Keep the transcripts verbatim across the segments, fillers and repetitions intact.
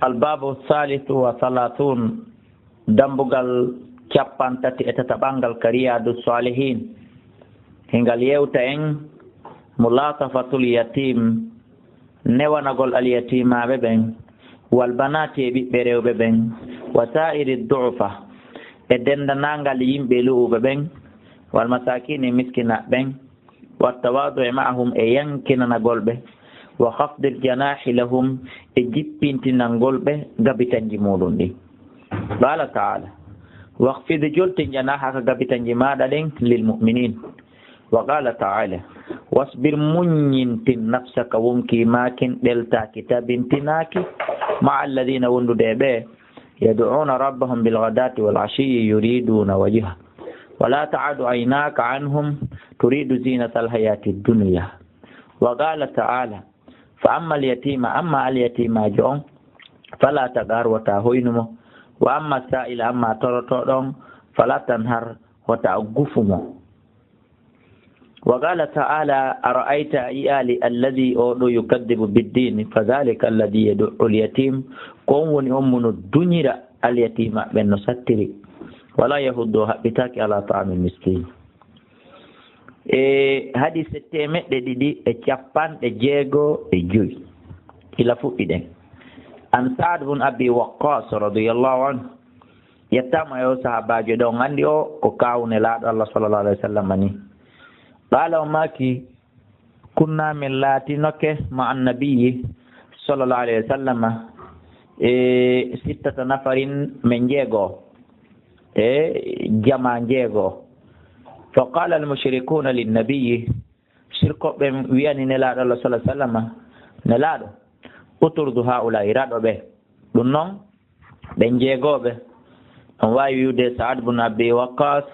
Albabu thalithu wa thalathun, dambugal cappanɗe tati e tataɓangal ka Riyadu Salihin, hingal yewta en mulatafatul yatim, newanagol alyatimaaɓe ɓen, wal banati, e ɓiɓɓe rewɓe ɓen, wa sa'iri du'ufa, e denndanangal yimɓe lu'uɓe ɓen, wal masakini, e miskinaaɓe ɓen, wa tawadu ma'ahum, e yankinanagol ɓe, wa khafdil janahi lahum, e jippintinangol ɓe gabitanji muɗum ɗin. Qala ta'ala, wakhfid, joltin, janahaka, gabitanji maɗa ɗin, lil mu'minin. Wa qala ta'ala, wasbir, muññintin, nafsaka, wonki makin, ɗeltaki, tabintinaaki, ma'a alladhina, wondude e ɓe, yad'una rabbahum bil ghadati wal ashiyi yuriduna wajha, wa la ta'adu aynaka anhum turidu zinatal hayati dunya. Wa qala ta'ala, fa amma al yatima, amma al yatimaajo on, fala taqhar, wata hoynu mo, wa amma sa'ila, amma torotoɗo on, fala tanhar, wata gufu mo. Wa qala ta'ala, ara'ayta, a yi'aali, alladhi, o ɗo, yukaddibu biddin, fa dhalika alladhi yadu'u al yatim, ko on woni on mo no duñira al yatima ɓen no sattiri, wala yahuddu, o haɓɓitaaki, ala ta'amil miskin. E hadise teemeɗɗe ɗiɗi e capanɗe jeego e joy, ila fuɗɗi ɗen. An Sa'd bun Abi Waqqas radiyallahu anhu, yettama e o sahabaajo ɗon, anndi o ko kaawu Nelaaɗo Allah sallallahu alayhi wa sallam ni. Qala, o maaki, kunna, min laatinoke, ma annabiyi sallallahu alayhi wa sallam, e sittata nafarin, min jeego, e jama jeego. Fa qala al mushrikuna lin nabiyi, sirkoɓe wi'ani Nelaaɗo Allah sallallahu alayhi wa sallam, Nelaaɗo, uturdu haula'i, raɗo ɓe. Ɗum noon, ɓen jeegooɓe, on waawi wi'ude Sa'ad bun Abi Waqqas,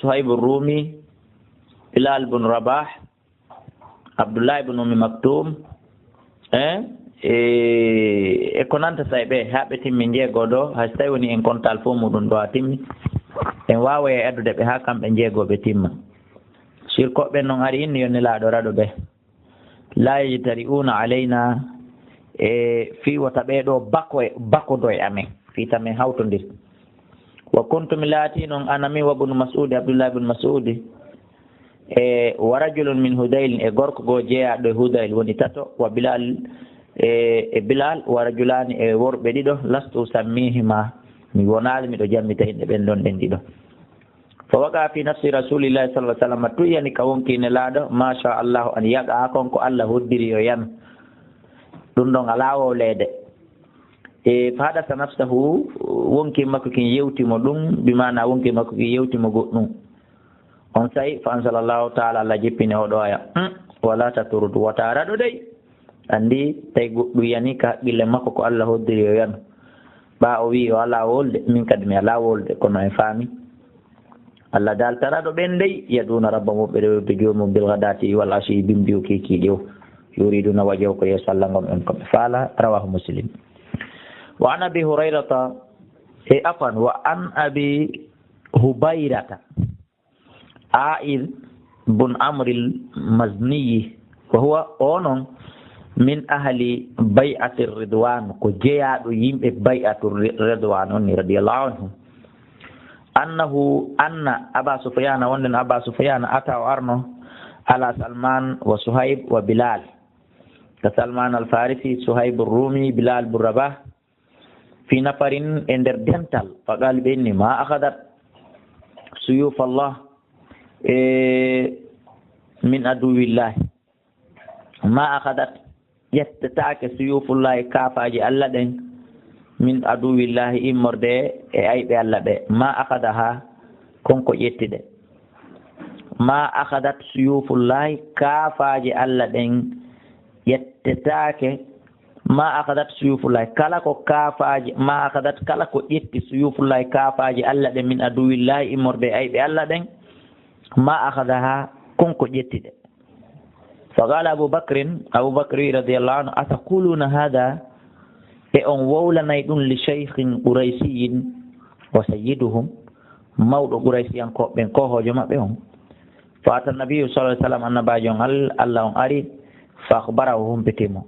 Suhaybu Rumi, Bilal bun Rabah, Abdullahi bun Ummi Maktum, eh, e, e ko nanta say ɓe, haa ɓe timmi jeego ɗo, hay so tawi woni en kontal fof muɗum ɗo a timmi, en waaway addude ɓe haa kamɓe jeegooɓe timma. Sirkoɓe noon ari inni yo Nelaaɗo raɗo ɓe. La yajtari'una alayna, e fii wota ɓee ɗo bako e, bakodo e amen, fii tamen hawtondir. Wa kuntu, mi laati noon, ana min wa Ibnu Mas'udi, Abdullah ibn Mas'udi, e wa rajulun min Hudayl, e gorko goo jeyaaɗo e Hudayl, woni tato, wa Bilal, e, e Bilal, wa rajulani, e worɓe ɗiɗo, lastu usammihima, mi wonaali miɗo jammita inɗe ɓen ɗon ɗen ɗiɗo. Fa waqa fi nafsi Rasulillahi sallallahu alaihi wasallam, tuyani ka wonki Nelaaɗo, ma sha Allahu an yaqa, kon ko Allah hoddiri yo yan. Ɗum ɗon alaa wowleede. E fa hadasa nafsahu, wonki makko kin yewti mo ɗum, bi maana wonki makko kin yewti mo goɗɗum. On say, fa anzalallahu ta'ala, Allah jippini oɗo aya, hmm, wala taturud, wata raɗo dey. Anndi, tawi goɗɗum yani ka haqqille makko ko Allah hoddiri yo yanu. Ɓaa o wi'i o alaa wolde, min kadi mi alaa wolde, kono en faami. Allah daaltaraɗo ɓen dey, yad'una rabbahum, ɓe rewde joomum, bil ghadati wal ashi, bimbi o kiikiiɗe o. Yuriduna wajhahu, ko yeeso Allah ngon ɓen ko ɓe faala, rawahu Muslim. Wa an Abi Hurayrata, e afan, wa an Abi Hubayrata. A'id bun Amril Mazniyi, wa huwa, o non, min ahli bay'ati ridwan, ko jeyaaɗo yimɓe bay'atu ri-, ridwan on ni, radiyallahu anhu. Annahu, anna Aba Sufyana, wonde no Aba Sufyana ata o arno, ala Salman wa Suhayb wa Bilal. Ka Salman al Farisi, Suhayb Rumi, Bilal bun Rabah, fi nafarin, e nder dental, fa qaali, ɓe inni, ma akhadat suyufallah, e min aduwillahi, ma akhadat, ƴettetaake, suyufullahi, kaafaaji Allah ɗen, min aduwillahi, immorde e ayɓe Allah ɓe, ma akhadaha, kon ko ƴetti ɗe. Ma akhadat suyufullahi, kaafaaji Allah ɗen ƴettetaake. Ma akhadat suyufullahi, kala ko kaafaaji, ma akhadat, kala ko ƴetti, suyufullahi, kaafaaji Allah ɗen, min aduwillahi, immorde e ayɓe Allah ɗen, ma akhadaha, kon ko ƴetti ɗe. Fa qala Abu Bakrin, Abu Bakri radiyallahu anhu, ataquluna hadha, e on wowlanay ɗum li shaykhin qurayshiyyin wa sayyiduhum, mawɗo Quraysiyankooɓe ɓen, koohoojo maɓɓe on. Fa ata Nabiyyu sallallahu alaihi wasallam, Annabaajo on Al-, Allah on ari, fa akhbarahu, humpiti mo.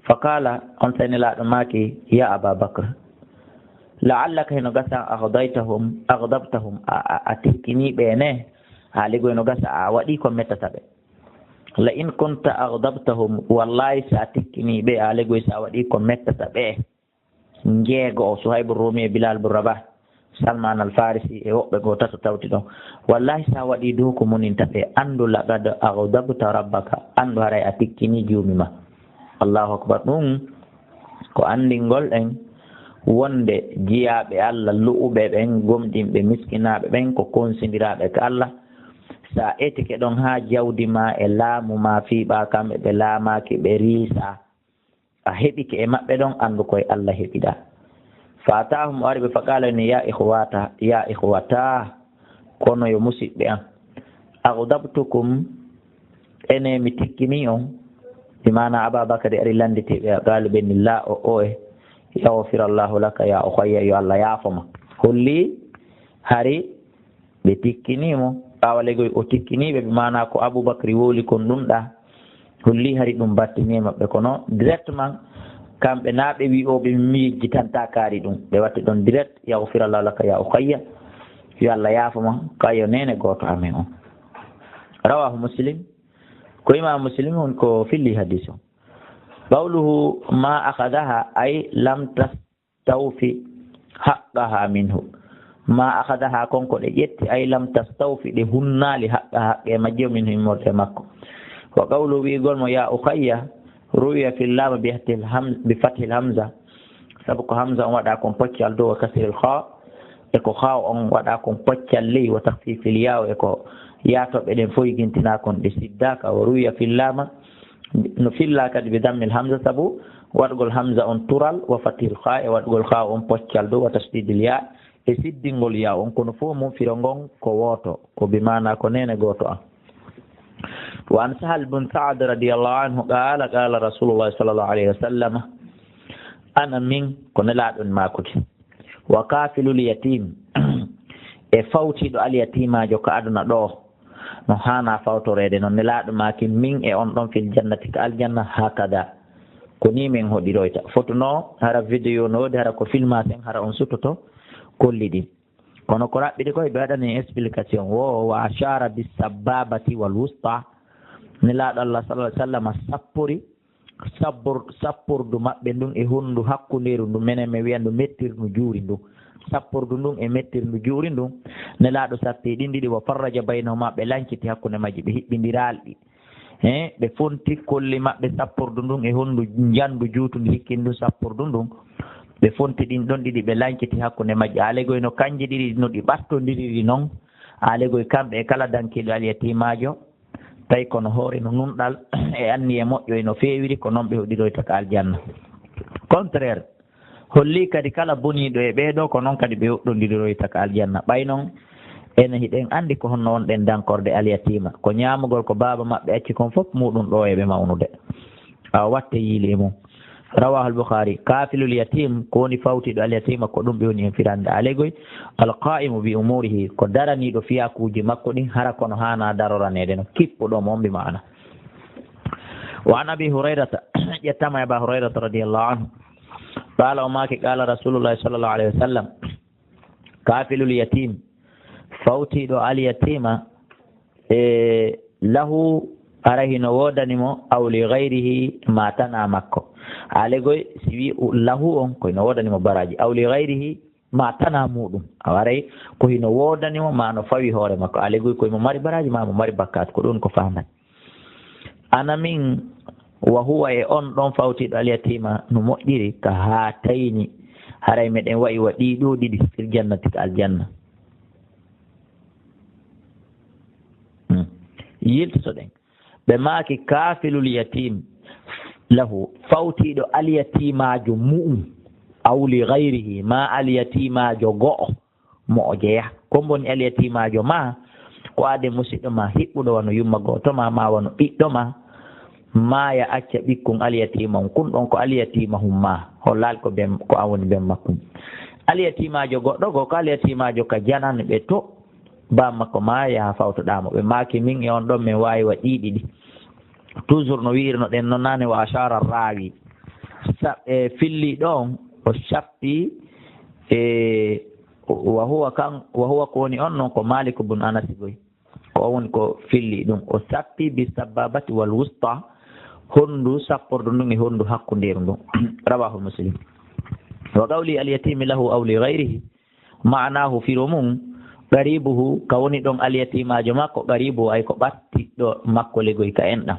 Fa qala, on sey Nelaaɗo maaki, ya Aba Bakr, la'allaka, hino gasa, aghdaytahum, aghdabtahum, a, a, a tikkini ɓe ne, haali go hino gasa a waɗi ko mettata ɓe. La in kunta aghdabtahum, wallahi sa tikkini ɓe, haali go sa waɗi ko mettata ɓe. Njeego o, Suhaybu Rumi e Bilal bun Rabah, Salman Al Farisi e woɓɓe goo tato tawti ɗon. Wallahi, sa waɗi dow ko muninta ɓe, anndu laqad aghdabta rabbaka, anndu haray a tikkini juumi ma. Allahu akbar. Ɗum ko anndingol en wonde jiyaaɓe Allah lu'uɓe ɓen, gomɗinɓe miskinaaɓe ɓen, ko konsindiraaɓe ka Allah. Sa etike ɗon haa jawdi ma e laamu ma fiiɓaa kamɓe ɓe laamaaki ɓe riisa, a heɓike e maɓɓe ɗon, anndu koye Allah heɓiɗaa. Fa ataahum, o ari ɓe, fa qaala, ni, ya ikhwata, ya ikhwata, kono yo musiɓɓe an. Aghdabtukum, ene mi tikkini on. Bi maana Aba Bakari ari lannditi ɓe, qaalu ɓe ni, la, o, o e, yaghfirallahu laka ya ukhayya, yo Allah yaafo ma. Holli hari ɓe tikkini mo. Ɓaawo legoy o tikkini ɓe, bi maana ko Abu Bakri wowli kon ɗum ɗa. Holli hari ɗum battini e maɓɓe, kono directement kamɓe na ɓe wi'ooɓe mi yejjitanta kaari ɗum. Ɓe watti ɗon direct, yaghfirallahu laka ya ukhayya. Yo Allah yaafo ma, kayo nene gooto amen on. Rawahu Muslim. Ko Imam Muslim on ko filli hadis on. Qawluhu ma akhadhaha ay lam tas tawfi haqqaha minhu. Ma akhadhaha, kon ko ɗe ƴetti, ay lam tastawfi, ɗe hunnaali haqqaha, haqqe majje minhu, immorde e makko. Wa qawlu, wi'gol mo ya ukhayya, ruwiya fil lam bi fathil ham-, bi fathil hamza. Sabu ko hamza on waɗa kon poccal dow, wa kasril kha, e ko kha on waɗa kon poccal ley, wa takhfifil ya, e ko ya toɓɓe ɗen foygintina kon ɗe siddaaka, wa ruwiya fil lama, no filla kadi bi dammil hamza, sabu waɗgol hamza on tural, wa fathil kha, e waɗgol kha on poccal dow, wa tashdidil ya, e siddingol ya on, kono fof mum firo ngon ko wooto, ko bi maana ko nene gooto an. Wa an Sahal bin Sa'd radiyallahu anhu qala, qala Rasulullah sallallahu alayhi wa sallam, ana min ko Nelaaɗo on maakude, wa kafilul yatim, e fawtiiɗo alyatimaajo ka aduna ɗo, no haana fawtoreede non. Nelaaɗo maaki, min e on ɗon fil jannati ka aljanna, hakada. Ko ni min hoɗiroyta. Fotuno, hara vidéo no woodi, hara ko filmasen, hara on sutoto, kolli ɗin. Kono ko raɓɓiɗi koy ɓe waɗani explication. Wo, wa ashara bis sabbabati wal wusta. Nelaaɗo Allah sallallahu alaihi wasallam sappori sappor-, sappordu maɓɓe ndun e hondu hakkundeeru ndu, menen mi wi'a ndu mettirdu juuri ndu. Sappordu ndun e mettirdu juuri ndun, Nelaaɗo sappi ɗin ɗiɗi, wa farraja baynahuma, ɓe lanciti hakkunde majji, ɓe hiɓɓindiraalɗi. He, ɓe fonti kolli maɓɓe sappordu ndun e hondu njandu juutundu hikkindu sappordu ndun. Ɓe fonti ɗin ɗon ɗiɗi, ɓe lanciti hakkunde majji. Aalegoy no kanji ɗiɗi no ɗi ɓattondiriri non. Aalegoy kamɓe e kala dankiiɗo alyatimaajo. Tawi kono hoore no nunɗal e anniye moƴƴo e no feewiri, ko non ɓe hoɗiroyta ka aljanna. Contraire, holli kadi kala boniiɗo e ɓee ɗoo, ko non kadi ɓe hoɗɗondiroyta ka aljanna. Ɓay non, enen hiɗen anndi ko honno wonɗen dankorde alyatiima. Ko ñaamugol ko baaba maɓɓe acci kon fof, muɗum ɗoo e ɓe mawnude. Awa watte yiili e mum. Rawahul Bukhari. Kafilul yatim, ko woni fawtiiɗo al yatima, ko ɗum ɓe woni en firande. Alegoy, al qa'imu bi umurihi, ko daraniiɗo fiyakuuji makko ɗin, hara kono haana daroraneede no kippuɗo mo on, bi maana. Wa an Abi Hurayrata, ƴettama e Aba Hurayrata radiyallahu anhu. Qala, o maaki, qala Rasulullah sallallahu alaihi wasallam, kafilul yatim, fawtiiɗo al yatima, e lahu, ara hino woodani mo, aw li ghayrihi, ma tana makko. Alegoy, si wi u-, lahu on, ko hino woodani mo baraji. Aw li ghayrihi, ma tana muɗum. A waray, ko hino woodani mo, ma no fawi hoore makko. Alegoy, ko mo mari baraji, ma mo mari bakkat, ko ɗum ko faandan. Ana min, wa huwa, e on ɗon fawtiiɗo al yatima, no moƴƴiri, ka haatayni. Haray meɗen wa'i wa ɗiɗo ɗiɗi, fil jannati, ka aljanna. Hmm. Yiltotoɗen. Ɓe maaki, kafilul yatim lahu, fawtiiɗo alyatimaajo mu'um, aw li ghayrihi, ma alyatimaajo go'o mo o jeya. Ko mboni alyatimaajo ma, ko ade musiɗɗo ma hiɓɓuɗo wano yumma gooto ma, ma wano ɓiɗɗo ma, ma ya acca ɓikkun alyatima on, kun ɗon ko alyatimahum ma, hollal ko ben, ko an woni ben makkun. Alyatimaajo goɗɗo goo, ko alyatimaajo ka janan ɓe to, ba makko ma yaha fawtoɗaa mo. Ɓe maaki, min e on ɗon, min waawi wa ɗiɗi ɗi. Toujours no wi'irno ɗen non nane, wa ashara rawi. sa-, e filliiɗo on, o sappi, e wa huwa kan, wa huwa ko woni on non ko Malik bun Anas goy. Ko on woni ko filli ɗum. O sappi bi sababati wal wusta, hondu sappordu ndun e hondu hakkundeeru ndun. Rawahu Muslim. Wa qawli al yatimi lahu aw li ghayrihi, ma'anahu firo mum, qaribuhu, ka woni ɗon al yatimaajo makko, qaribu ay ko ɓattiɗɗo makko legoy ka enɗan.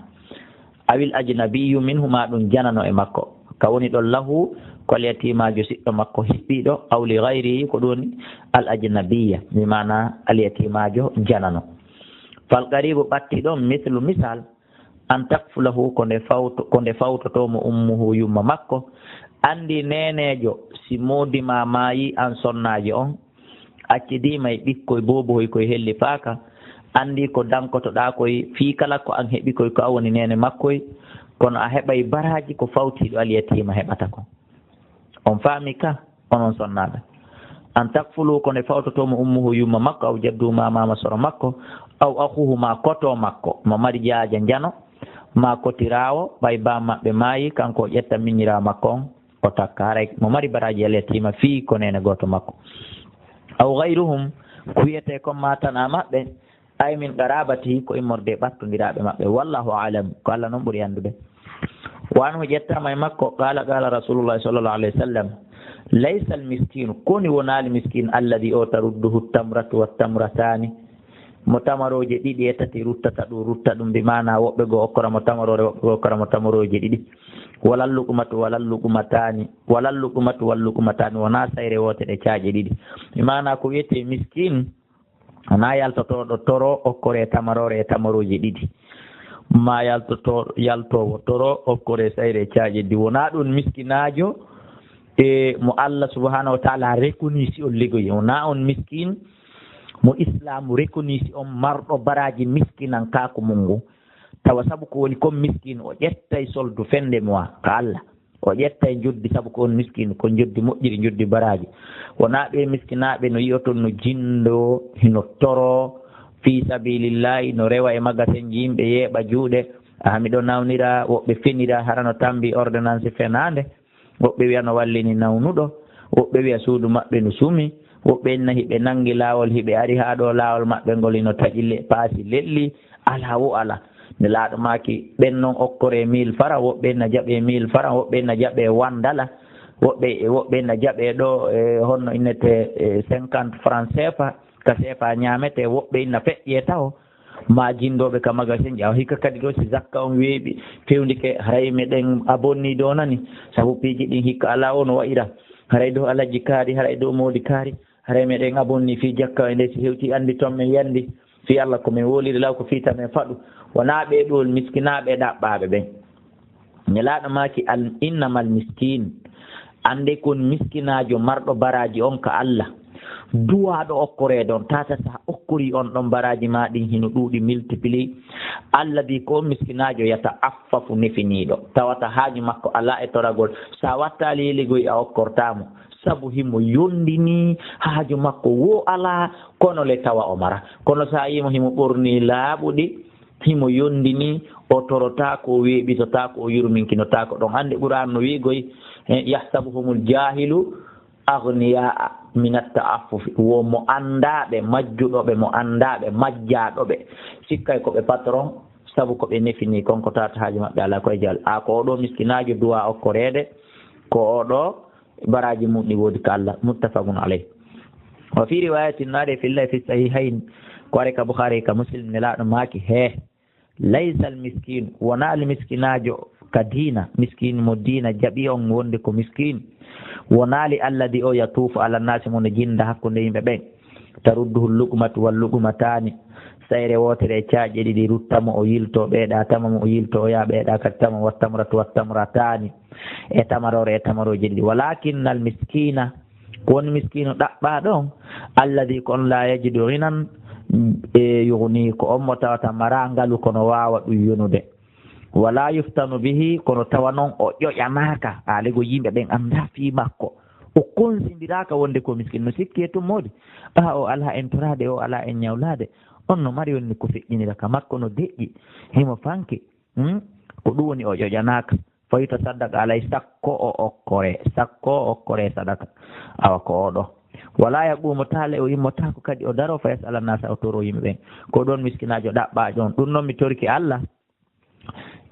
Awil ajnabiyyu minhu, ma ɗum janano e makko. Ka woni ɗon lahu, ko al yatimaajo siɗɗo makko hiɓɓiiɗo, aw li ghayrihi, ko ɗum woni al ajnabiyya, bi maana al yatimaajo janano. Fal qaribu ɓattiɗo, mithlu misal, an takfulahu, ko nde fawto-, ko nde fawtotoo mo ummuhu yumma makko. Anndi neeneejo, si moodi ma maayi an sonnaajo on, accidiima e ɓikkoy boobohoy koy hellifaaka, anndi ko dankotoɗaa koy fii kala ko an heɓi koy ko an woni neene makkoy, kono a heɓay baraaji ko fawtiiɗo alyatiima heɓata kon. On faami ka? Onon sonnaaɓe. An takfulu, ko nde fawtotoo mo ummuhu yumma makko, aw jaddu ma maama soro makko, aw akhuhu ma koto makko, mo mari jaaja njano, ma kotiraawo, ɓay baa maɓɓe maayi, kanko o ƴetta miñiraawo makko on, o takka. Haray mo mari baraaji alyatiima fii ko neene gooto makko. Aw ghayruhum, ko wiyetee kon ma tanaa maɓɓe, ay min qarabati, ko immorde e ɓattondiraaɓe maɓɓe. Wallahu a'lam, ko Allah non ɓuri anndude. Wa anhu, ƴettaama e makko, qala, qala Rasulullah sallallahu alayhi wa sallam, laysa al miskinu, koni wonaali miskin, alladhi o tarudduhu tamratu wa tamratani, mo tamarooje ɗiɗi e tati ruttata ɗum, rutta ɗum, bi maana woɓɓe goo okkora mo tamaroore, woɓɓe goo okkora mo tamarooje ɗiɗi. Wala luqmatu, wala luqmatani, wala luqmatu, wal luqmatani, wonaa sayre wootere caaƴe ɗiɗi. Bi maana ko wiyetee miskin, wonaa yaltotooɗo toro, okkoree tamaroore e tamarooje ɗiɗi. Maa yaltotooɗo, yaltoowo toro, okkoree sayre e caaƴe ɗiɗi. Wonaa ɗum miskinaajo, e mo Allah subhanahu wa ta'ala rekonisi on legoyi. Wonaa on miskin mo Islaamu rekonisi on marɗo baraaji miskinankaaku mun ngun. Tawa sabu ko woni kon miskin, o ƴettay soldu fin de mois ka Allah. O ƴettay njoddi, sabu ko on miskiino, ko njoddi moƴƴiri, njoddi baraaji. Wonaa ɓee miskinaaɓe no yi'oton no jinndoo, hino toroo, fii sabiilillaahi, no rewa e magasinji yimɓe, yeeɓa juuɗe. Aha, miɗo nawnira, woɓɓe fenira, hara no tammbii ordonnance fenaande. Woɓɓe wi'a no wallini nawnuɗo, woɓɓe wi'a suudu maɓɓe no sumi, woɓɓe inna hiɓe nanngi laawol, hiɓe ari haa ɗoo laawol maɓɓe ngol hino taƴi le-, paasi lelli, alaa wo alaa. Nelaaɗo maaki, ɓen non okkoree mille francs, woɓɓe na jaɓee mille francs, woɓɓe na jaɓee wandala, woɓɓe, woɓɓe na jaɓee ɗoo, e, honno innetee, e, cinquante francs seefa, ka seefa ñaametee, woɓɓe na feƴƴee taho, maa jinndooɓe ka magasin ji. Awa hikka kadi ɗoo, si zakka on weeɓi, fewndike, haray meɗen abonni ɗoo nani, sabu piiji ɗin hikka alaa wo no wa'ira, haray ɗoo alajji kaari, haray ɗoo moodi kaari. Haray meɗen abonni fii jakka e nde si hewti anndi ton men yandi fii Allah ko men woliri law ko fii tamen faɗu. Wonaa ɓee ɗoo miskinaaɓe ɗaɓɓaaɓe ɓen. Nelaaɗo maaki, al-, innamal miskin. Annde kon miskinaajo marɗo baraaji on ka Allah. Duwaaɗo okkoreede on, tata sa okkori on ɗon baraaji maa ɗin hino ɗuuɗi multiplier. Alladhi ko on miskinaajo yata'affafu nefiniiɗo. Tawata haaju makko alaa e toragol. Sa wattaali yeligoy a okkortaa mo. Sabu himo yondini haaju makko wo alaa, kono le tawa o mara. Kono sa yi'ii mo himo ɓornii laaɓuɗi, himo yondini, o torotaako, o weeɓitotaako, o yurminkinotaako. Ɗon annde Qur'aan no wi'igoy, eh, "Yahsabuhumul jaahilu aghniyaa minat ta'affufi." Wo mo anndaaɓe, majjuɗo ɓe, mo anndaaɓe, majjaaɗo ɓe. Sikkay ko ɓe patron, sabu ko ɓe nefini kon ko tata haaju maɓɓe alaa ko e jal. A ko oɗo miskinaajo duwaa okkoreede, ko oɗo baraaji mun ɗi woodi ka Allah. Muttafaqun alayh. Wa fi riwayatin, naade fillay fi sahihayn, ko ari ka Bukhari ka Muslim, Nelaaɗo maaki, hee, laysal miskin, wonaa al miskinaajo ka diina, miskin mo diina jaɓi on wonde ko miskin, wonaa li alladhi o yatuufu ala naasi, mo no jinda hakkunde yimɓe ɓen, tarudduhu luqmatu wal luqmataani, sayre wootere e caaƴe ɗiɗi rutta mo, o yiltoo, ɓeyɗa tama mo, o yiltoo, o yaa ɓeyɗa kadi tama, wat tamratu wat tamrataani, e tamaroore e tamarooje ɗiɗi. Walakinnal miskina, ko woni miskiino ɗaɓɓaaɗo on, alladhi, ko on, la yajidu ghinan, e, yughni, ko on mo tawata maraa ngalu kono waawa ɗum yonude. Wala yuftanu bihi, kono tawa non o ƴoƴanaaka, alego yimɓe ɓen anndaa fii makko. O konsindiraaka wonde ko miskin. No sikki e tun moodi, ɓaa o alaa en toraade, o alaa en ñawlaade. On no mari wonni ko feƴƴinira ka makko no deƴƴi, himo fanke. Hmm? Ko ɗum woni o ƴoƴanaaka. Fa yutasaddaq alay, sakko o okkore, sakko o okkore sadaka. Awa ko oɗo. Wala yaqumu, taale o immotaako kadi o daro, fa yas'ala nasa, o toro yimɓe ɓen. Ko ɗon miskinaajo ɗaɓɓaajo on. Ɗum noon mi torki Allah,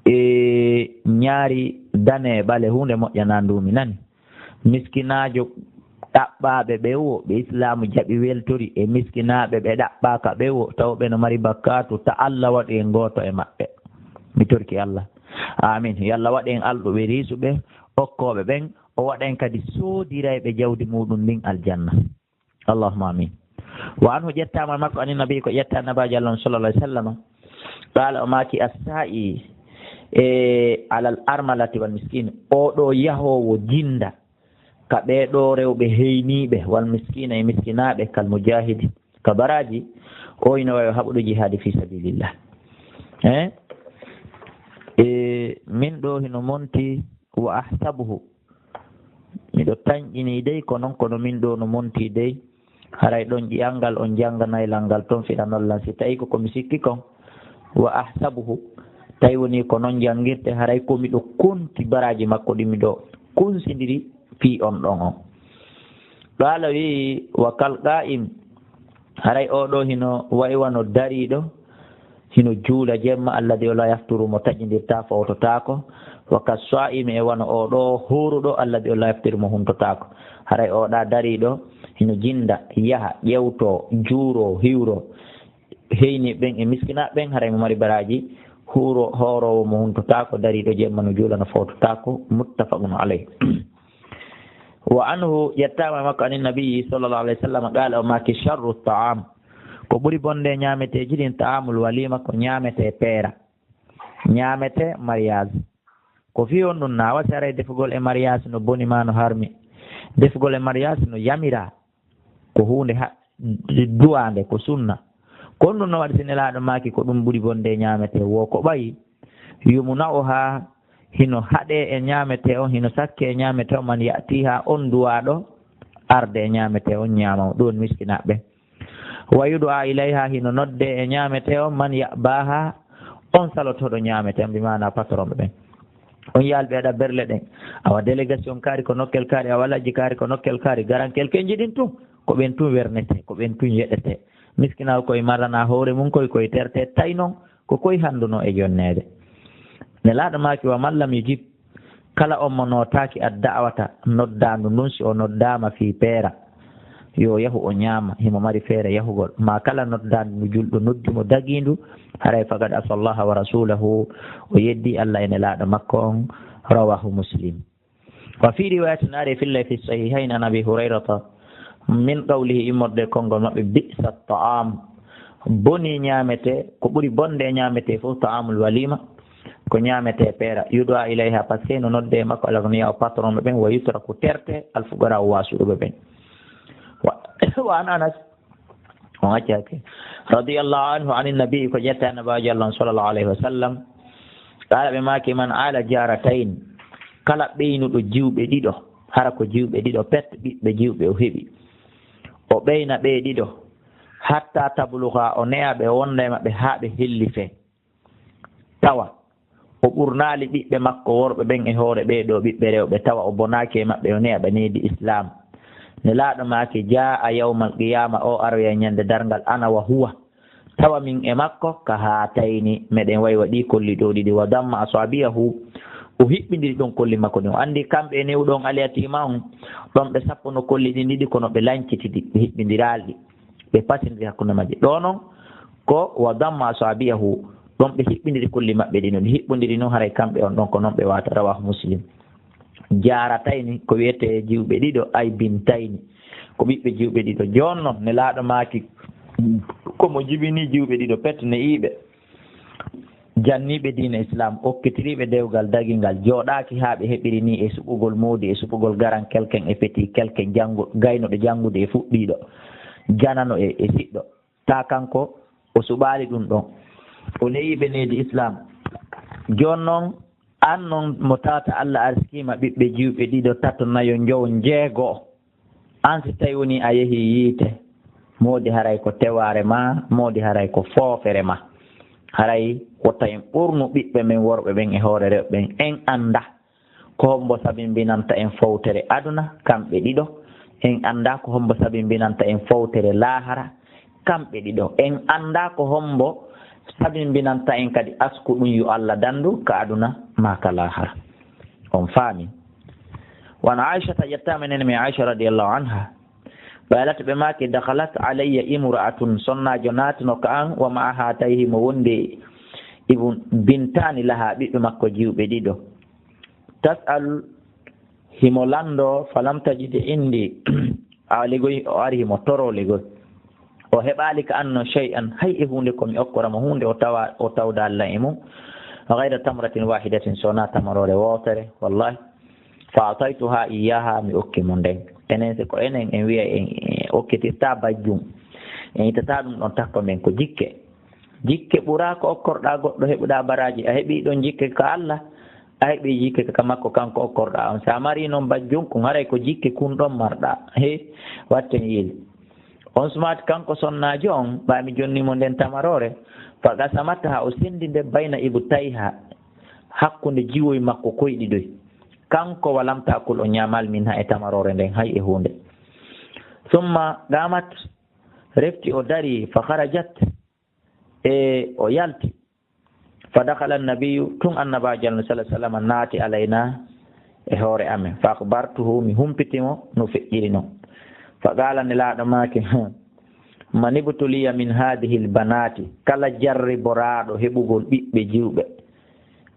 e ñaari dane ɓale, huunde moƴƴanaa ndu mi nani. Miskinaajo ɗaɓɓaaɓe ɓe wo ɓe Islaamu jaɓi weltori, e miskinaaɓe ɓe ɗaɓɓaaka ɓe wo taw ɓe no mari bakkaatu, ta Allah waɗu en gooto e maɓɓe. Mi torki Allah. Amin. Yo Allah waɗu en alɗuɓe riisuɓe, okkooɓe ɓen, o waɗa en kadi soodirayɓe jawdi muuɗum ndin aljanna. Allahumma amin. Wa anhu, ƴettaama e makko, ani nabi, ko ƴetta Nabaajo Allah on sallallahu alaihi wasallam. Qaala, o maaki, "As-saa'i, e, alal armalati wal miskin." Oo ɗoo yahoowo jinda ka ɓee ɗoo rewɓe heyniiɓe, wal miskina, e miskinaaɓe, kal mujahidi, ka baraaji, o ina wawi haɓude jihaadi fi sabilillah. Eh? E, min ɗoo hino monti, wa ahsabuhu. Miɗo tanƴinii dey, ko non, kono min ɗoo no montii dey. Haray ɗon ƴi'al ngal on jannga naylal ngal ton fiɗanol lan, si tawii ko ko mi sikki kon. Wa ahsabuhu, tawi wonii ko non janngirte, haray ko miɗo konti baraaji makko ɗi miɗo kunsindiri fii on ɗon on. Qaala wi'i, wa kal qaa'im, haray oo ɗoo hino wa'i wano dariiɗo, hino juula jemma, alladhi la yafturu, mo taƴindirtaa, fowtotaako. Wa kas saa'imi, e wano oo ɗoo hooruɗo, alladhi la yaftiru, mo huntotaako. Haray oo ɗaa dariiɗo, hino jinda, yaha, ƴewtoo, juuroo, hiwroo. Heyni ɓen e miskinaaɓe ɓen, haray mo mari baraaji, huuro-, hooroowo mo huntotaako, dariiɗo jemma no juula, no fowtotaako. Muttafaqun alayh. Wa anhu, ƴettaama e makko, anin nabiyyi sallallahu alayhi wa sallam, qaala, o maaki, sharru ta'am, ko ɓuri bonde e ñaameteeji ɗin, ta'amul walima, ko ñaametee peera, ñaametee mariage. Ko fii honɗun? Na wasi haray defugol e mariage no boni maa no harmi. Defugol e mariage no yamiraa, ko huunde ha-, duwaande, ko sunna. Ko honɗun no waɗi si Nelaaɗo maaki ko ɗun ɓuri bonde e ñaametee? Wo ko ɓayi, yumna'uhaa, hino haɗee e ñaametee on, hino sakkee e ñaametee on, man ya'tiihaa, on duwaaɗo arde e ñaametee on, ñaama on, ɗun woni miskinaaɓe. Wa yud'a ilayhaa, hino noddee e ñaametee on, man ya'baahaa, on salotooɗo ñaametee on, bi maanaa patron ɓe ɓen. On yaalɓe aɗa berle ɗen, awa délégation kaari ko nokkel kaari, awa lajji kaari ko nokkel kaari, garankelkenji ɗin tun, ko ɓen tun wernetee, ko ɓen tun yeɗetee. Miskinaajo koye maranaa hoore mun koye, koye tertee, tawi non ko koye hanndunoo e jonneede. Nelaaɗo maaki, wa man lam yujib, kala on mo nootaaki ad-da'wata, noddaandu ndun, si o noddaama fii peera, yo yahu o ñaama, himo mari feere yahugol. Maa kala noddaandu ndu julɗo noddi mo dagiindu, haray faqad asa Allaha wa rasulahu, o yeddii Alla e Nelaaɗo makko on. Rawahu Muslim. Wa fii riwaayatin, ari fillay fi sahihayn an Abi Hurayrata, min qawlihi, immorde konngol maɓɓe, bi'sa ta'am, bonii ñaametee, ko ɓuri bonde e ñaametee fof, ta'amul walima, ko ñaametee peera, yud'a ilayha, parce que no noddee e makko al-aghniya, o patron ɓe ɓen, wa yutraku, terte, al-fuqara, o waasuɗo ɓe ɓen. Wa, wa an Anas, on accake, radiyallahu anhu, anin nabi, ko ƴetta e Nabaajo Allah on, sallallahu alayhi wa sallam, qaala, ɓe maaki, man aala jaratayn, kala ɓeynuɗo jiwɓe ɗiɗo, hara ko jiwɓe ɗiɗo pet, ɓiɓɓe jiwɓe o heɓi, o ɓeyna ɓe ɗiɗo, hatta tabluga, o ne'a ɓe, o wonda e maɓɓe haa ɓe hellifee. Tawa o ɓurnaali ɓiɓɓe makko worɓe ɓen e hoore ɓee ɗoo ɓiɓɓe rewɓe, tawa o bonaaki e maɓɓe, o ne'a ɓe needi Islaam. Nelaaɗo maaki, jaa'a yawmal qiyaama, o aroya ñande darngal, ana wa huwa, tawa min e makko, ka haatayni, meɗen wayi wa ɗii kolli ɗoo ɗiɗi, wa damma asaabi'ahu, o hiɓɓindiri ɗon kolli makko ɗin. O anndi kamɓe e newɗo on alyatiima on, ɗon ɓe sappuno kolli ɗin ɗiɗi, kono ɓe lancitidi, ɓe hiɓɓindiraali ɗi. Ɓe pasindiri hakkunde majji. Ɗoo non ko wa damma asaabi'ahu, ɗon ɓe hiɓɓindiri kolli maɓɓe ɗin, no ɗi hiɓɓondiri non, haray kamɓe on ɗon ko non ɓe waata. Rawahu Muslim. Jaaratayni, ko wi'etee jiwɓe ɗiɗo, ay bintayni, ko ɓiɓɓe jiwɓe ɗiɗo. Jooni non, Nelaaɗo maaki, ko mo jibinii jiwɓe ɗiɗo pet, ne'iiɓe, janniiɓe diina Islaam, okkitiriiɓe dewgal dagingal, jooɗaaki haa ɓe heɓiri nii e suɓugol moodi, e suɓugol garan kelken, e feti kelken, janngu-, gaynuɗo janngude e fuɗɗiiɗo, janano e, e siɗɗo. Taa kanko o suɓaali ɗum ɗon. O ne'iiɓe needi Islaam. Jooni non, an non mo tawata Alla arsikiima ɓiɓɓe jiwɓe ɗiɗo, tato, nayo, njowo, njeego, an si tawi woni a yehi yiite, moodi haray ko tewaare ma, moodi haray ko foofere ma. Haray wota en ɓurnu ɓiɓɓe men worɓe ɓen e hoore rewɓe ɓen, en annda Ko hombo sabimbinanta en fowtere aduna, kamɓe ɗiɗo? En anndaa ko hombo sabimbinanta en fowtere laahara, kamɓe ɗiɗo? En anndaa ko hombo sabimbinanta en kadi asku ɗum yo Allah dandu ka aduna maa ka laahara. On faami? Wa an Aishata, yettaama nene men Aisha radiyallahu anha, qalat, ɓe maaki, dakhalat alayya imra'atun, sonnaajo naatino ka an, wa ma'a hatayhi, mo wondi ibn bintaani laha, ɓiɓɓe makko jiwɓe ɗiɗo. Tas'al, himo lanndo, falam tajid indi, a ligoy, o ari himo toro ligoy. O heɓaali ka anno shay'an, hay e huunde ko mi okkora mo huunde, o tawa, o tawda Allah e mum. Ghayra tamratin wahidatin, sona tamaroore wootere, wallahi. Fa ataytuha iyaha, mi okki mo nden. Enen, si ko enen en wiya en, en okkitirta bajjum, en itata ɗum ɗon takko men ko jikke. Jikke ɓura ko okkorɗa goɗɗo, heɓuɗa baraji, a heɓi ɗon jikke ka Allah, a heɓi jikke ka makko kanko okkorɗa on. Sa mari noon bajjum kun, haray ko jikke kun ɗon marɗa. He, watten yiili. On sumaati kanko sonnaajo on, ɓay mi jonni mo nden tamaroore, fa qasamataha, o sendi nde bayna ibtayha, hakkunde jiwoy makko koy ɗiɗoy. Kanko walam ta'kul, o ñaamal minha e tamaroore nden hay e huunde. Summa qamat, refti o dari, fa kharajat, e o yalti. Fa dakhala annabiyyu, tun annabaajo Allah sallallahu alaihi wasallam naati alayna e hoore amen. Fa akhbartuhu, mi humpiti mo no feƴƴiri non. Fa qala, Nelaaɗo maaki, man ibtuliya min hadhihi albanati, kala jarriboraaɗo heɓugol ɓiɓɓe jiwɓe,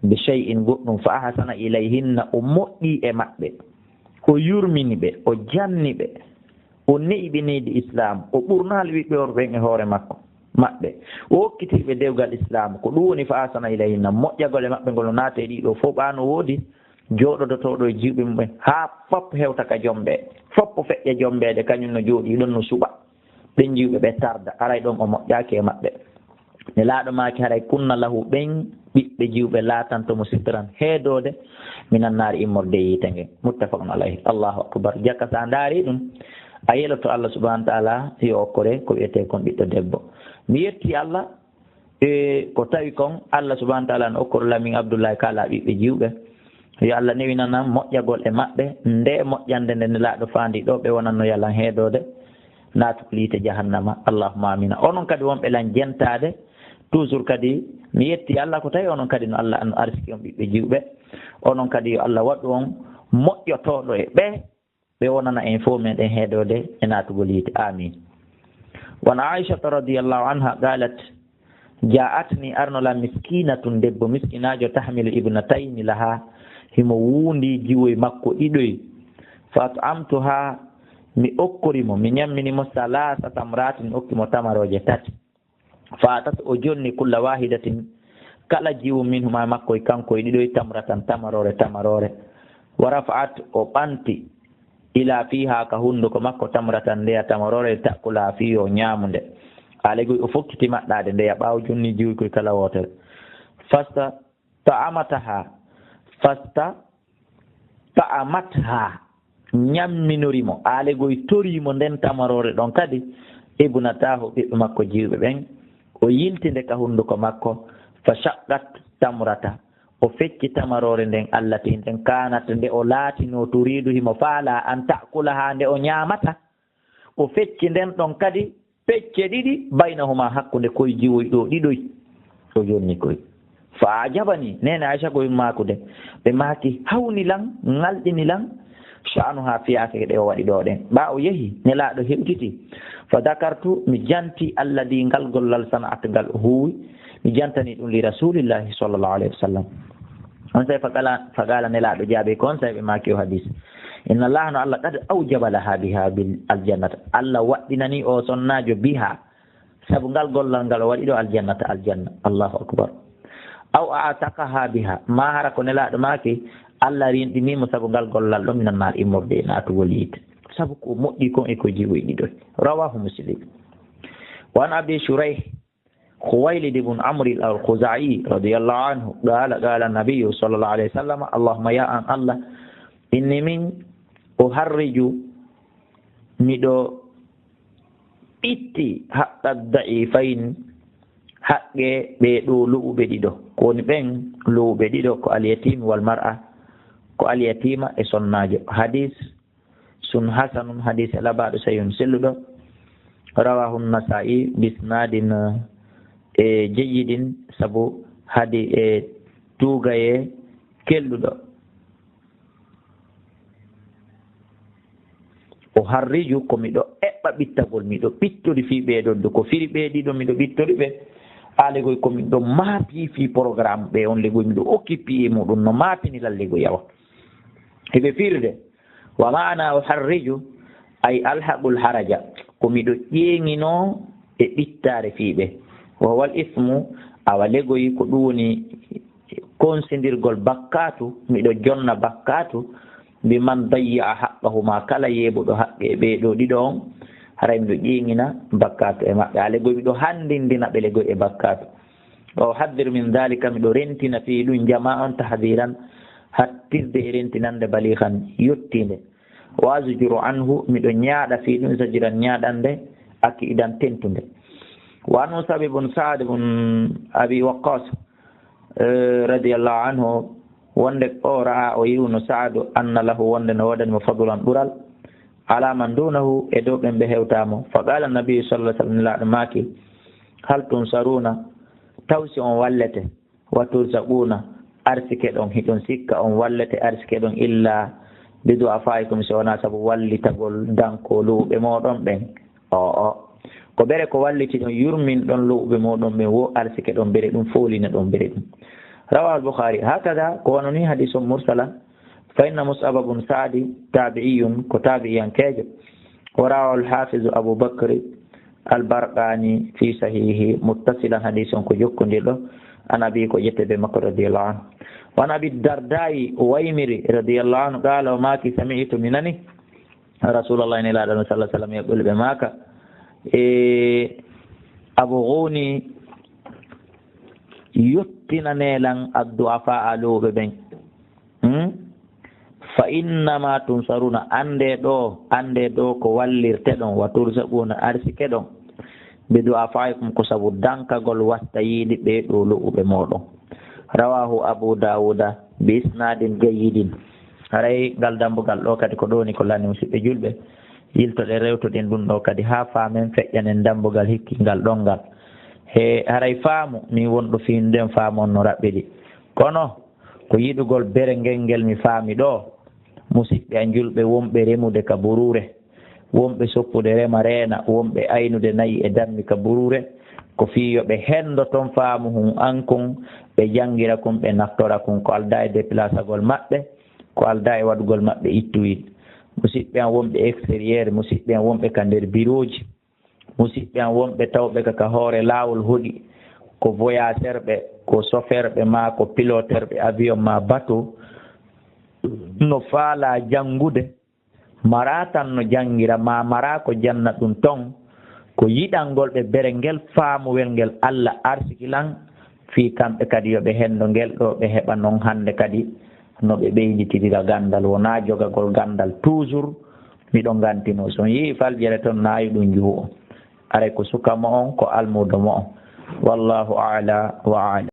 bi shay'in, goɗɗum, fa ahsana ilayhinna, o moƴƴi e maɓɓe, o yurmini ɓe, o janni ɓe, o ne'i ɓe neydi Islam, o ɓurnaali ɓiɓɓe worɓe ɓen e hoore makko, maɓɓe, o okkiti ɓe dewgal Islam, ko ɗum woni fa ahsana ilayhinna, moƴƴagol e maɓɓe ngol no naata e ɗiɗo fof, ɓaa no woodi jooɗodotooɗo e jiwɓe mum ɓen, haa fop hewta ka jombe, fop feƴƴa jombeede, kañum no jooɗii ɗon no suɓa. Ɓen jiwɓe ɓe tarda, aray ɗon o moƴƴaaki e maɓɓe. Nelaaɗo maaki, haray kunna lahu, ɓen ɓiɓɓe jiwɓe laatanto mo sitran, heedoode, minan naari, immorde e yiite ngen. Muttafaqun alayhi. Allahu akbar. Jaka sa ndaari ɗum, a yeloto Allah subhanahu wa ta'ala yo okkore ko wi'etee kon ɓiɗɗo debbo. Mi yetti Allah, e ko tawi kon Allah subhanahu wa ta'ala no okkoro Lamin Abdullahi kala ɓiɓɓe jiwɓe. Yo Allah newinanam moƴƴagol e maɓɓe, nde moƴƴande nde Nelaaɗo faandi ɗo, ɓe wonanno yalan heedoode naatugol yiite jahannama. Allahumma amina. Onon kadi wonɓe lan jentaade, toujours kadi mi yetti Allah ko tawi onon kadi no Allah an arsiki on ɓiɓɓe jiwɓe. Onon kadi yo Allah waɗu on moƴƴotooɗo e ɓe, ɓe wonana en fof meɗen heedoode e naatugol yiite. Amin. Wa an Aishata radiyallahu anha qalat, ja'atni, arno lan, miskinatun, debbo miskinaajo, tahmilu ibnatayni laha, himo wuundi jiwoy makko ɗiɗoy. Fa at'amtuha, mi okkori mo, mi ñammini mo, salasa tamratin, mi okki mo tamarooje tati. Fa atat, o jonni, kulla wahidatin, kala jiwu, minhuma, makko e kanko e ɗiɗoy, tamratan, tamaroore, tamaroore. Wa rafa'at, o ɓanti, ila fiha, ka hunduko makko, tamratan, ndeya tamaroore, ta'kula, fii yo ñaamu nde. Alegui o fokkiti maɗɗaade ndeya, ɓaawo jonni jiwuy koy kala wootere. Fasta ta'amataha, fasta ta'amatha, ñamminori mo, alegui torii mo nden tamaroore ɗon kadi, ibnatahu, ɓiɓɓe makko jiwɓe ɓen, o yilti nde ka hunduko makko, fa shaqqat tamrata, o fecci tamaroore nden, allati, nden kanat, nde o laatino, turidu, himo faala, an ta'kulaha, nde o ñaamata. O fecci nden ɗon kadi pecce ɗiɗi, baynahuma, hakkunde koy jiwoy ɗo ɗiɗoy. O jonni koy. Fa ajabani, nene Aisha ko yummakude. Ɓe maaki, hawni lan, ŋalɗini lan, sha'nuha, fiyaake ɗe o waɗi ɗo ɗen. Ɓa o yehi, Nelaaɗo hewtiti. Fa dakartu, mi janti, alladi, ngal gollal, sana'at, ngal o huwi. Mi jantani ɗum li Rasulillahi sallallahu alayhi wa sallam. On say fa qala, fa qala, Nelaaɗo jaabi ko on say ɓe maaki o hadis. Inna Allah, no Allah, qad awjaba laha biha bil aljannata. Allah waɗɗinani o sonnaajo biha, sabu ngal gollal ngal o waɗi ɗo, aljannata, aljanna. Allahu akbar. Aw a'taqaha biha, ma hara ko Nelaaɗo maaki, Allah rinɗini mo sabu ngal gollal ɗo, minan naar, immorde e naatugol yiite. Sabu ko moƴƴi kon e ko jiwoy ɗiɗoy. Rawahu Muslim. Wa an Abi Shurayh, Khuwaylid ibn Amr al-Khuzai radiyallahu anhu, qala, qala an-nabiyyu sallallahu alayhi wa sallam, Allahumma, ya an Allah, inni min uharriju, miɗo ɓitti haqqa ad-da'ifayn, haqqe ɓe ɗo lu'uɓe ɗiɗo, ko woni ɓen lu'uɓe ɗiɗo ko al-yatim wal mar'a, ko alyatima e sonnaajo. Hadis sun hasanun, hadis e labaaɗo, sahihun, selluɗo. Rawahu Nasa'i bisnadin, e, jeyyidin, sabu hadi e tuugaye kelɗuɗo. O harriju, ko miɗo eɓɓa ɓittagol, miɗo ɓittori fii ɓee ɗon, ko firi ɓee ɗiɗo miɗo ɓittori ɓe. Aa legoy ko miɗo maapi fii programme ɓe on legoy, miɗo occupé e muɗum no maapini lan legoy awa. Hiɓe firde, wa maana o harriju, ay alhaqul haraja, ko miɗo ƴeeŋinoo e ɓittaare fii ɓe. Wa wal ismu, awa legoy ko ɗum woni konsindirgol bakkaatu, miɗo jonna bakkaatu, bi man dayya haqqahuma, kala yeebuɗo haqqe e ɓee ɗoo ɗiɗo on, haray miɗo ƴeeŋina bakkaatu e maɓɓe. Aa legoy miɗo hanndindina ɓe legoy e bakkaatu. Wa uhaddiru min dhalika, miɗo rentina fii ɗum jamaa on tahdiran, hattirde e rentinande, balighan, yottiinde. Wa azjuru anhu, miɗo ñaaɗa fii ɗum zajran, ñaaɗande, akiidan, tentunde. Wa an Usama ibn Sa'd ibn Abi Waqqas, eh, radiyallahu anhu, wonde o ra'a, o yi'uno Sa'du, anna lahu, wonde no woodani mo fadlan, ɓural, ala man dunahu, e dow ɓen ɓe hewtaa mo. Fa qala Nabi sallallahu alaihi wasallam, Nulaaɗo maaki, hal tunsaruna, taw si on wallete, wa turzaquna, arsike ɗon, hiɗon sikka on wallete arsike ɗon illa bi du'afaikum, si wonaa sabu wallitagol danko luuɓe mooɗon ɓen. O'o. Ko bere ko walliti ɗon, yurmin ɗon luuɓe mooɗon ɓen, wo arsike ɗon bere ɗum, foolina ɗon bere ɗum. Rawahu al-Bukhari. Hakada, ko wano ni hadis on mursala, fa inna Mus'ab bun Sa'di tabi'iyun, ko tabi'iyankeejo. Wa rawahu al-Hafiz Abu Bakr al-Barqani fi sahihi muttasilan, hadis on ko jokkondirɗo, an abi, ko ƴettee be makko, radiyallahu anhu. Wa an Abi Dardai, o waymiri, radiyallahu anhu, qala, o maaki, sami'tu, mi nani, Rasulallah, Nelaaɗo, sallallahu alaihi wasallam, yaqulu, ɓe maaka, e, abghuni, yottinanee lan, ad-du'afa, luuɓe ɓen. Hmm? Fa innama tunsaruna, annde ɗoo, annde ɗoo ko wallirte ɗon, wa turzaquna, arsike ɗon, bi du'afaikum, ko sabu dankagol wasta yiide ɓee ɗoo luuɓe mooɗon. Rawahu Abu Dawuda bi isnadin jayyidin. Haray ngal dambugal ɗoo kadi ko ɗoo ni ko lani, musidɓe julɓe. Yiltoɗen, rewtoɗen ɗum ɗoo kadi haa faamen, feƴƴanen dambugal hikkingal ɗon ngal. He, haray faamu, min wonɗo fii nden faamu on no raɓɓiɗi. Kono, ko yiɗugol bere ngel ngel mi faami ɗoo, musiɓɓe an julɓe, wonɓe remude ka buruure, wonɓe soppude rema reena, wonɓe aynude nayi e dammi ka buruure, ko fii yo ɓe henndo ton faamu hun an kun, ɓe janngira kun, ɓe naftora kun, ko aldaa e deplasagol maɓɓe, ko aldaa e waɗugol maɓɓe ittuwil. Musiɓɓe an wonɓe extérieur, musiɓɓe an wonɓe ka nder birooji, musiɓɓe am wonɓe tawɓe ka, ka hoore laawol hoɗi, ko voyageur ɓe, ko chauffeur ɓe, maa ko piloteur ɓe avion maa bateau, no faalaa janngude, maraa tan no janngira, maa maraa ko janna ɗum ton, ko yiɗangol ɓe bere ngel faamuwel ngel Alla arsiki lan, fii kamɓe kadi yo ɓe henndo ngel ɗoo, ɓe heɓa non hannde kadi no ɓe ɓeyditirira ganndal, wonaa jogagol ganndal toujours. Miɗo ngantinoo, so on yi'i faljere ton, naayu ɗum njuhu on. Aray ko suka mo'on, ko almuudo mo'on. Wallahu a'la wa a'lam.